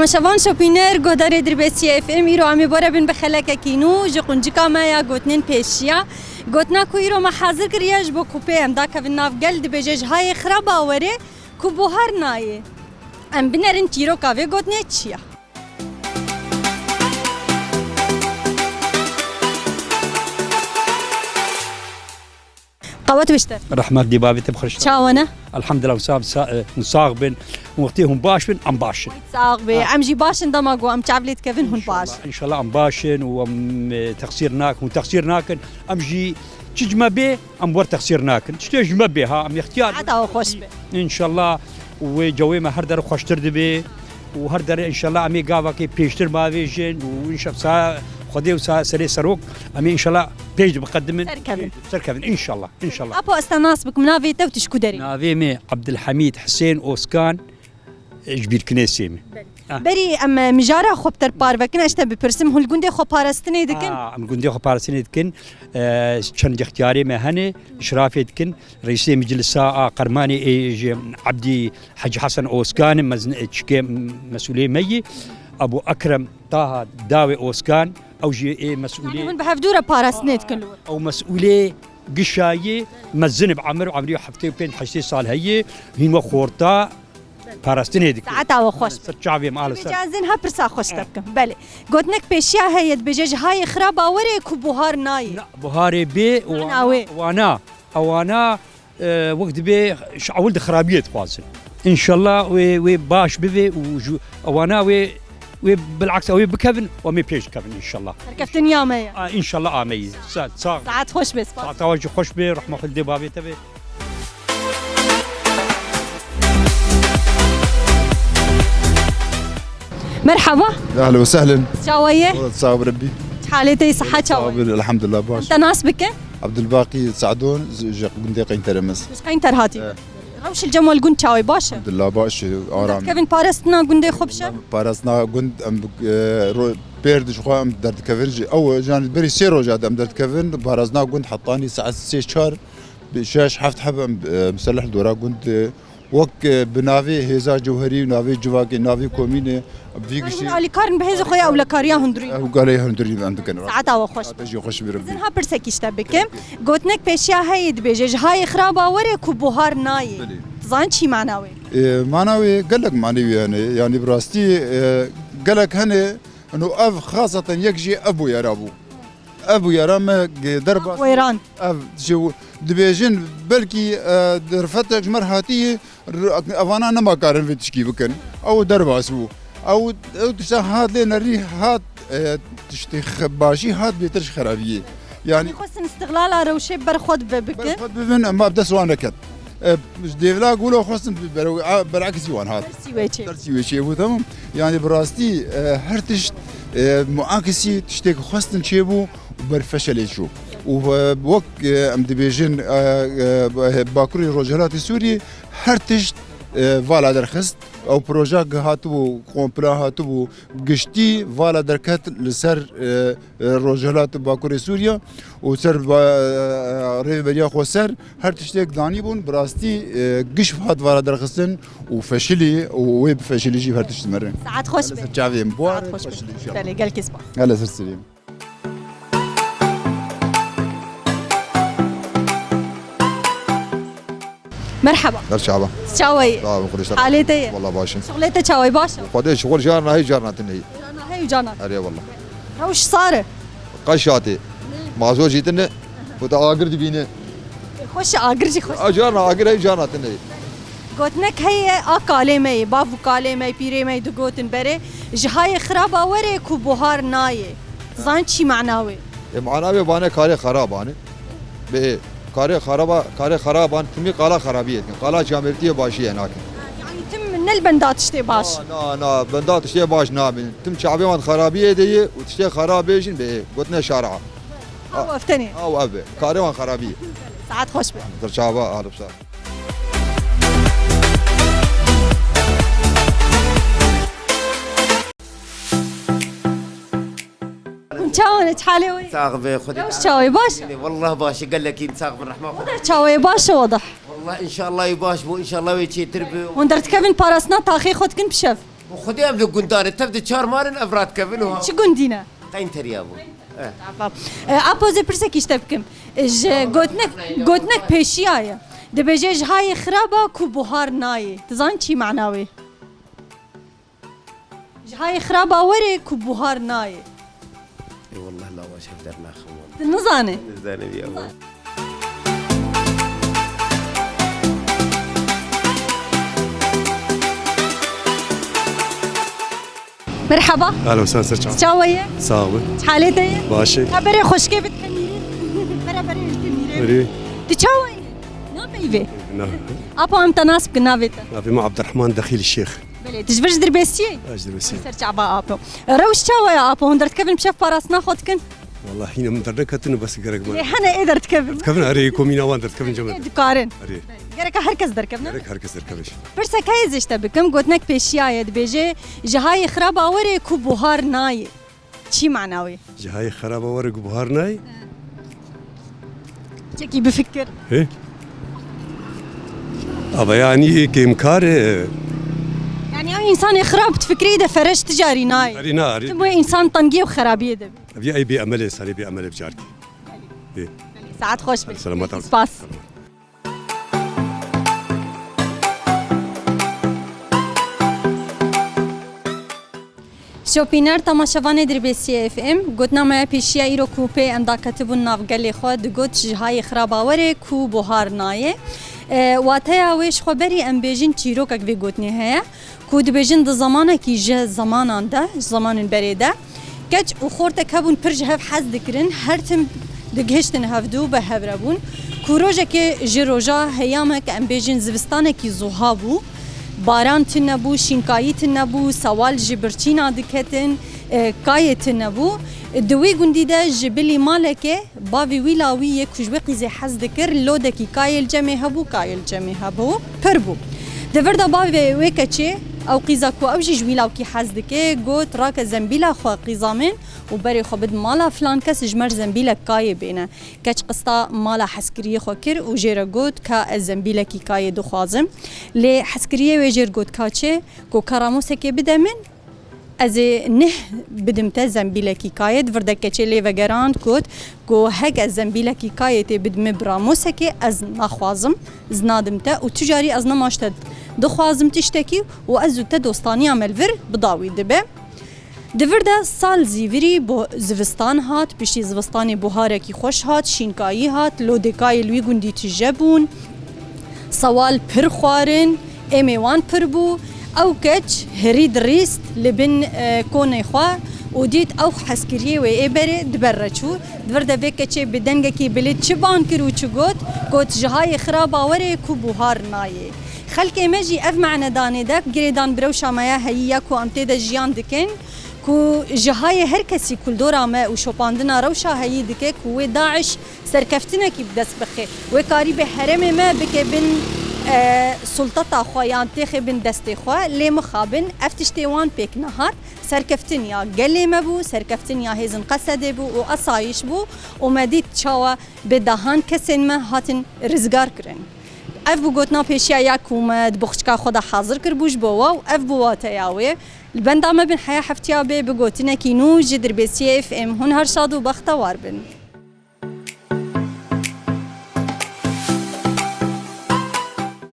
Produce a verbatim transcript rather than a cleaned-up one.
Şevan şopîner, godarê Dirbêsiyê F M, îro em ê bore bin bi xelekekî nû ji quncika me ya gotinên pêşiya. Gotina ku îro me hazir kiriye ji bo ku pê em dakevin nav gel, dibêje ji hayê xiraba were ku buhar nayê. Em binerin çîroka vê gotinê çi ya. Qewet wişter. Rehmet dî bavê te bi xweş. Çawa ne? Elhamdulillah, hûn sax, sa-, e, hûn sax bin. Hûn wextê hûn baş bin, em baş in. Sax be. Ha. Em jî baş in, dema ku em çav lê dikevin, hûn baş. İnşallah, inşallah em baş in û em, e, texsîr nakin, hûn texsîr nakin. Em jî çi ji me bê, em wer texsîr nakin. Tiştê ji me bê, ha, em îxtiyar bin. Heta xweş be. İnşallah wê cewê me her der xweştir dibe. û her derê înşallah em ê gavakê pêştir bavêjin û înşa-, sa Xwedê û sa serê serok em ê înşallah pêş biqedimin. Serkevin. Serkevin înşallah, înşallah. Apo, ez te nas bikim, navê te û tu ji ku derê? Navê me Abdulhamid Hüseyin Oskan, e, ji Bîrkinêsê me. Belê. Ah. Berî em, e, mijara xwe bi te re parve kin, ez ji te bipirsim, hûn li gundê xwe parastinê dikin? Ah, em gundê xwe parastinê dikin. E, çend îxtiyarê me hene, îşrafê dikin. Reîsê Meclisa a Qermanê ê ji Abdî Hecî Hesen Oskan, mezin-, çike mesûlê me yî, Ebû Ekrem Taha Dawê Oskan, ew jî ê mesûlê. Yanî hûn bi hevdû re parastinê dikin li wir? Ew mesûlê gişayî mezin bi emir, emrî heftê û pênc heştê sal heye, hîn we xorta parastinê dikin. Saeta we xweş be. Ser çavê me, ala ser. Dibêje ez ên ha pirsa xweş te bikim. Belê. Gotinek pêşiya heye, dibêje ji hayê xiraba were ku buhar nayê. Na, buharê bê, Mana wana, wê. Wana, ewana, e, wek dibê ji ewil di xirabiyê dixwazin. Înşallah wê, wê baş bivê û ji ewana wê, wê bilaks ew ê bikevin û em ê pêş dikevin înşallah. Serkeftin ya me ye. A, înşallah ameyî. Sa-, sa-, Saet xweş be, spas. Saeta we jî xweş be, rehma xwe li dê bavê te be. Merhaba. Ehlen we sehlen. Çawa ye? Sağ ol Rebbi. Halê te, siha çawa ye? Sağ ol, elhamdülillah, baş. Te nas bike? Abdülbaqî Sadon, ji, ji gundê Qeynter em ez. Ji Qeynter hatî. Evet. Rewş li cem we li gund çawa ye, baş e? Elhamdülillah, baş e, aram. Derdikevin parastina gundê xwe bi şev? Parastina gund, em, e, ro-, pêr di ji xwe em derdikevin ji, ew, yani berî sê roja de em derdikevin, parastina gund hetanî saet sê çar, bi şeş heft heb em, e, miseleh li dora gund, e, Wek, e, bi navê hêza cewherî, navê civakê, navê komînê, vî Yanî giştî hûn alîkar in bi hêza xwe ya ewlekariya hundirî? Ew galeyê hundirî em dikin. Saeta we xweş be. Saeta jî xweş bî. Ez ên ha pirsekî ji te bikim. Gotinek pêşiya heye, dibêje, ji hayê xiraba were ku buhar nayê. Belê. Tu zanî çi mana wê? E, mana wê gelek manê wê hene. Yanî bi rastî, e, gelek hene, ino ev xaseten yek jî ev bûyera bû. Ev bûyera me ge-, derbas. Wêran. Ev ji w-, dibêjin belkî, e, derfetek ji me re hatî, r-, evana nema karin vê tişkî bikin. Ew derbas bû. Ew, ew tişta hat lê nerî hat, e, tiştê xe-, başî hat bêtir ji xerabiyê. Yani Xwestin istiqlala rewşê ber xwe dibe bikin. Ber xwe dibin, em bi dest wan neket. E, ji dêvla gulo xwestin berew-, a, berakisî wan hat. Tersî wê çê. Tersî wê çê bû, tamam. Yani bi rastî, e, her tişt, e, muakisî tiştê ku xwestin çê bû û ber feşelê çû. Û, e, wek, e, em dibêjin, e, e, Bakurê Rojhilatê Sûriyê her tişt, e, vala derxist. Ew proje ku hatibû, kompla hatibû, giştî vala derket li ser, e, e, Rojhilat û Bakurê Sûriye û ser ba-, e, rêveberiya xweser her tiştek danîbûn, bi rastî, e, giş hat vara derxistin û feşilî û wê bi feşilî jî her tişt dimerin. Saet xweş be. Ser çavê em. Saet xweş be. Belê, gelkî spas. Hele ser sirê. Merhaba. Merhaba. Çawa yî? Sağ olun, Xwedê ser. Halê te ye? Wallah baş e. Şixulê te çawa yî, baş e? Xwedê şixul carna heyî, carna tune yî. Carna heyî, carna. Erê wallah. Rewş sar e. Qeş hatê. Mazot jî tune. Ku te agir dibîne. Xweş e, agir jî xweş e. A, carna agir heyî, carna tune yî. Gotinek heye, a kalê me yê, bav û kalê me, pîrê me digotin berê, ji hayê xiraba were ku buhar nayê. Zan çi mana wê? E, mana wê bane karê xeraban e. Bê, karê xeraba, karê xeraban timî qala xerabiyê dikin. Qala camêrtiyê başiyê nakin. Yanî tim ne li benda tiştê baş? Na, na, na, benda tiştê baş nabin. Tim çavê wan xerabiyê de ye û tiştê xerabê jin bê, gotine şara. Ha, weftenê. Ha, ev be. Karê wan xerabiyê. Saet xweş be. Ser çava, alibsa. Hûn çawa ne, çi halê we? Sax be, Xwedê. Rewş çawa ye, baş e? Wallah baş e, gelekî sax bin, rehma Xwedê. Çawa ye, baş e, wadih? Wallah înşallah baş bû, înşallah wê çêtir bi. Hûn derdikevin parastina taxê xwe dikin bi şev? Bi Xwedê ev li gundar e, tev di çar mar in ev radikevin û ha. Çi gundî ne? Qeynteriya bû. Eh. Tamam. E, Apo, ez ê pirsekî ji te bikim. E, ji gotinek, gotinek pêşiya ye. Dibêje, ji hayê xiraba ku buhar nayê. Tu zanî çi mana wê? Ji hayê xiraba were ku buhar nayê. Ê wallah, lawa ji hev dernaxim wala. Tu nizanî? Nizanî ya. Merhaba. Alo, sen ser çav. Çawa ye? Sağ ol. Halê te ye? Baş e. Ya berê xweşkê bit temîrê. Bere berê temîrê. Berê. Tu çawa ye? Na peyvê. Na. Apo, em te nas bikin, navê te? Navê me Abdurrahman Dexîl Şêx. Belê, tu ji vir ji Dirbêsiyê? Ez ji Dirbêsiyê. Ser çava Apo. Rewş çawa ye Apo? Hûn derdikevin bi şev parastina xwe dikin? Wallahî hîna min derneketine, bes gerek me. Lê hene ê derdikevin. Dikevin, erê, komîna wan derdikevin cem. Ê dikarin. Erê. Gereka her kes derkevin. Gerek her kes derkeve. Pirsek heye ez ê ji te bikim, gotinek pêşiya ye, dibêje, ji hayê xiraba were ku buhar nayê. Çi mana wê? Ji hayê xiraba were ku buhar nayê? Çekî bifikir. He? Ava yani kêmkar e. Yani ew însanê xirab difikirî de fereş ti carî nayê. Erê na, erê. Tim wê însan tengiyê û xerabiyê de be. Ev ya ey bê emel e, însanê bê emel e bi carkî. Ê. Saet xweş be. Selamet. Spas. Şopîner, temaşevanê Dirbêsiyê F M, gotina me ya pêşiya îro ku pê em daketibûn nav gelê xwe, digot, ji hayê xiraba were ku buhar nayê. E, wateya wê ji xwe berî em bêjin çîrokek vê gotinê heye. Ku dibêjin di zemanekî ji zemanan de, ji zemanên berê de, keç û xortek hebûn pir ji hev hez dikirin, her tim digihiştin hevdû, bi hev re bûn. Ku rojekê ji roja heyame ke em bêjin zivistanekî zuha bû, baran tune bû, şînkayî tune bû, sewal ji birçîna diketin, e, kayê tune bû. Di wî gundî de ji bilî malekê Bavê wî lawî yê ku ji wê qîzê hez dikir, lodekî kayê li cemê hebû, kayê li cemê hebû, pir bû. Di vir de bavê wê keçê, ew qîza ku ew jî ji wî lawkî hez dike, got, rake zembîla xwe qîza min û berê xwe bid mala filan kes, ji me re zembîlek kayê bêne. Keç qista mala hezkiriyê xwe kir û jê re got, ka ez zembîlekî kayê dixwazim. Lê hezkiriyê wê jê re got, ka çi? Got, ka ramosekê bide min, ez ê nih bidim te zembîlekî kayê. Di vir de keçê lê vegerand, got, ku heke zembîlekî kayê tê bidime bi ramosekê, ez naxwazim, ez nadim te û tu carî ez nema ji te dixwazim tiştekî û ez û te dostaniya me li vir bi dawî dibe. Di vir de sal zîvirî bo zivistan hat, piştî zivistanê buharekî xweş hat, şînkayî hat, lodê kayê li wî gundî tije bûn. Sewal pir xwarin, êmê wan pir bû. Ew keç herî dirîst li bin, e, konê xwe û dît ew hezkiriyê wê ê berê di ber re çû. Di vir de vê keçê bi dengekî bilî çi ban kir û çi got? Got, ji hayê xiraba were ku buhar nayê. Xelkê me jî ev manedanê de girêdan bi rewşa me ya heyî ya ku em tê de jiyan dikin, ku ji hayê her kesî ku li dora me û şopandina rewşa heyî dike ku wê DAIŞ serkeftinekî bi dest bixe. Wê karîbe herêmê me bike bin, e, sulteta xwe yan têxe bin destê xwe, lê mixabin ev tiştê wan pêk nehat. Serkeftin ya gelê me bû, serkeftin ya hêzin Qesedê bû û esayîş bû û me dît çawa bi dehan kesên me hatin rizgar kirin. Ev bû gotina pêşiya ya ku me di boxçika xwe de hazir kiribû ji bo we û ev bû wateya wê. Li benda me bin heya heftiya bê bi gotinekî nû ji Dirbêsiyê F M. Hûn her şad û bextewar bin.